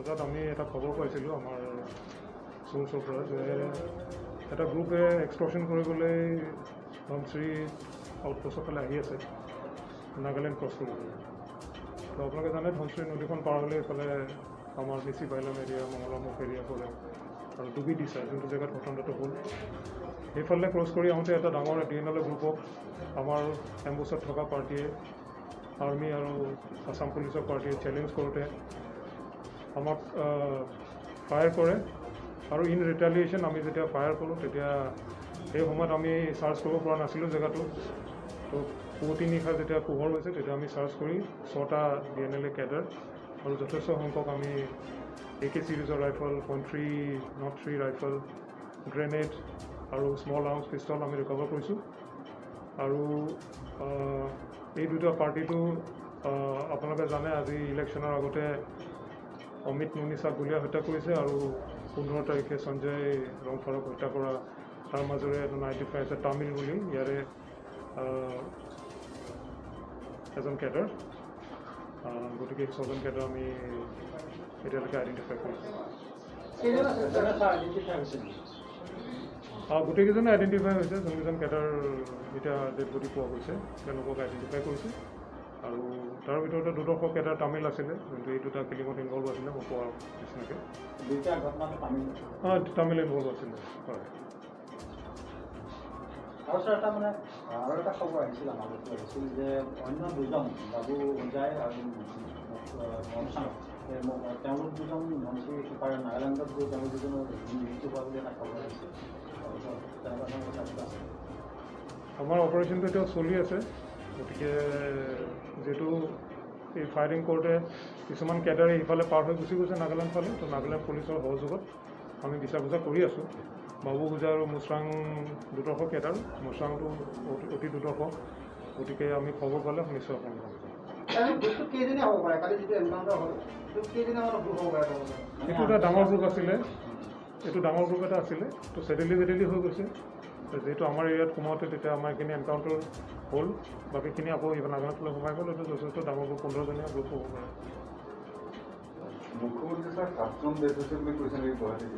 বজাত আমি এটা খবৰ পাইছিলোঁ আমাৰ চ'ৰ্চৰ পৰা যে এটা গ্ৰুপে এক্সটৰ্শ্যন কৰিবলৈ ধনশিৰি আউটপোষ্টৰ ফালে আহি আছে, নাগালেণ্ড ক্ৰছ কৰিবলৈ। তো আপোনালোকে জানে ধনশিৰি নদীখন পাৰ হ'লে এইফালে আমাৰ নিচি বাইলাম এৰিয়া, মঙলামুখ এৰিয়া পৰে আৰু ডুবি দিছা যোনটো জেগাত ঘটনাটো হ'ল, সেইফালে ক্ৰছ কৰি আহোঁতে এটা ডাঙৰ DNLA গ্ৰুপক আমাৰ এম্বুছত থকা পাৰ্টীয়ে, আৰ্মি আৰু আছাম পুলিচৰ পাৰ্টীয়ে চেলেঞ্জ কৰোঁতে আমাক ফায়াৰ কৰে আৰু ইন ৰিটেলিয়েশ্যন আমি যেতিয়া ফায়াৰ কৰোঁ তেতিয়া সেই সময়ত আমি চাৰ্চ কৰিব পৰা নাছিলোঁ জেগাটো। তো পুৱতি নিশা যেতিয়া পোহৰ হৈছে তেতিয়া আমি চাৰ্চ কৰি 6টা DNLA cadre আৰু যথেষ্ট সংখ্যক আমি AK চিৰিজৰ ৰাইফল, .303 ৰাইফল, গ্ৰেনেড আৰু স্মল আৰ্মছ পিষ্টল আমি ৰিকভাৰ কৰিছোঁ। আৰু এই দুটা পাৰ্টিটো আপোনালোকে জানে আজি ইলেকশ্যনৰ আগতে অমিত নুনিচাক গুলীয়াই হত্যা কৰিছে আৰু 15 তাৰিখে সঞ্জয় ৰংফাৰক হত্যা কৰা, তাৰ মাজৰে এজন আইডেণ্টিফাই আছে তামিল বুলি, ইয়াৰে এজন কেডাৰ। গতিকে 6জন কেডাৰ আমি এতিয়ালৈকে আইডেণ্টিফাই কৰিছোঁ। গোটেইকেইজনে আইডেণ্টিফাই হৈছে, যোনকেইজন কেডাৰ এতিয়া ডেড বডি পোৱা গৈছে তেওঁলোকক আইডেণ্টিফাই কৰিছে। আৰু তাৰ ভিতৰতে দুডোখৰ কেডাৰ তামিল আছিলে, যোনটো এই দুটা কিলিঙত ইনভল্ভ আছিলে মই কোৱাৰ নিচিনাকৈ। তামিল ইনভল্ভ আছিলে, হয়। আৰু ছাৰ এটা মানে আৰু এটা খবৰ আহিছিল আমাৰ আহিছিল যে অন্য দুজন বাবু হোজাই আৰু মনচাং, তেওঁলোক দুজন ধনশিৰি সিপাৰে নাগালেণ্ডত গৈ তেওঁলোক দুজনৰ মৃত্যু হোৱা বুলি এটা খবৰ আহিছিল। তেনেকুৱা ধৰণৰ কথা কিবা আছে? আমাৰ অপাৰেশ্যনটো এতিয়াও চলি আছে। গতিকে যিহেতু এই ফায়াৰিং কৰোঁতে কিছুমান কেডাৰে ইফালে পাৰ হৈ গুচি গৈছে নাগালেণ্ড ফালে, তো নাগালেণ্ড পুলিচৰ সহযোগত আমি বিচাৰ খোচা কৰি আছোঁ। বাবু হোজাই আৰু মুছৰাং দুৰ্ধৰ্ষ কেডাৰ, মুছৰাংটো অতি দুৰ্ধৰ্ষ, গতিকে আমি খবৰ পালে নিশ্চয় আপোনালোকক এইটো এটা ডাঙৰ গ্ৰুপ আছিলে, এইটো ডাঙৰ গ্ৰুপ এটা আছিলে, তো চেডেলি বেডেলি হৈ গৈছে। যিহেতু আমাৰ এৰিয়াত সোমাওঁতে তেতিয়া আমাৰ এইখিনি এনকাউণ্টাৰ হ'ল, বাকীখিনি আকৌ নাগালেণ্ড ফালে সোমাই গ'ল। এইটো যথেষ্ট ডাঙৰ গ্ৰুপ, 15জনীয়া গ্ৰুপ হ'ব পাৰে। মুখ্যমন্ত্ৰী ছাৰ 7জন ডেথ হৈছে বুলি কৈছে নেকি গুৱাহাটীত?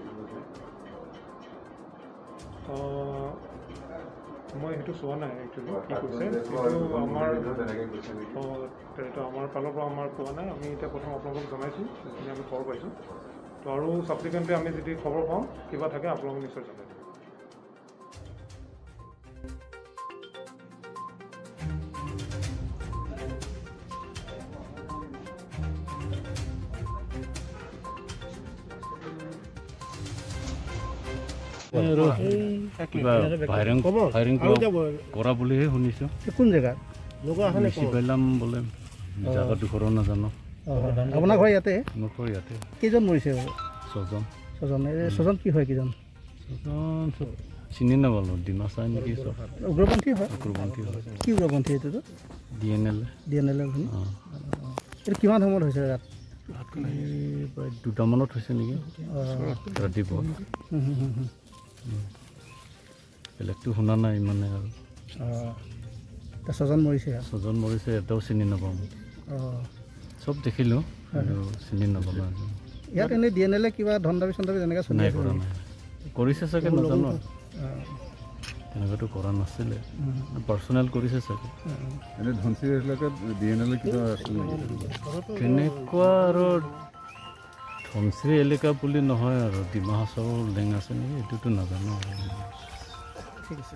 মই সেইটো চোৱা নাই একচুৱেলি কি কৈছে, কিন্তু আমাৰ এইটো আমাৰ ফালৰ পৰা আমাৰ কোৱা নাই। আমি এতিয়া প্ৰথম আপোনালোকক জনাইছোঁ যিখিনি আমি খবৰ পাইছোঁ, তো আৰু ছাবচিকুৱেণ্টলি আমি যদি খবৰ পাওঁ কিবা থাকে আপোনালোকক নিশ্চয় জনাই দিম। ফায়াৰিং কৰা বুলিহে শুনিছোঁ। কোন জেগাত? বোলে জেগাডোখৰো নাজানো। আপোনাৰ ঘৰ ইয়াতে? মোৰ ঘৰ ইয়াতে। কেইজন মৰিছে? 6জন। 6জন। এই 6জন কি হয়? কেইজন? 6জন চব চিনি নাপালোঁ, ডিমাচা নেকি চব। উগ্ৰপন্থী হয়? উগ্ৰপন্থী হয়। কি উগ্ৰপন্থী এইটোতো? DNLA। DNLA। এইটো কিমান সময়ত হৈছে? ৰাত প্ৰায় 2টামানত হৈছে নেকি ৰাতিপুৱা। বেলেগটো শুনা নাই ইমানে আৰু। 6জন মৰিছে? 6জন মৰিছে, এটাও চিনি নাপাওঁ। চব দেখিলোঁ কিন্তু চিনি নাপালোঁ। ইয়াত এনেই DNLA কিবা ধনদাবী চনদাবী তেনেকৈ চলি নাই? কৰা নাই, কৰিছে চাগে, নাজানো। তেনেকুৱাতো কৰা নাছিলে, পাৰ্চনেল কৰিছে চাগে। এনে ধনশিৰি এলেকাত DNLA কিবা আছিল নেকি তেনেকুৱা? আৰু ধনশিৰি এলেকা বুলি নহয়, আৰু ডিমা হাছাও লেং আছে নেকি এইটোতো নাজানো। ঠিক আছে।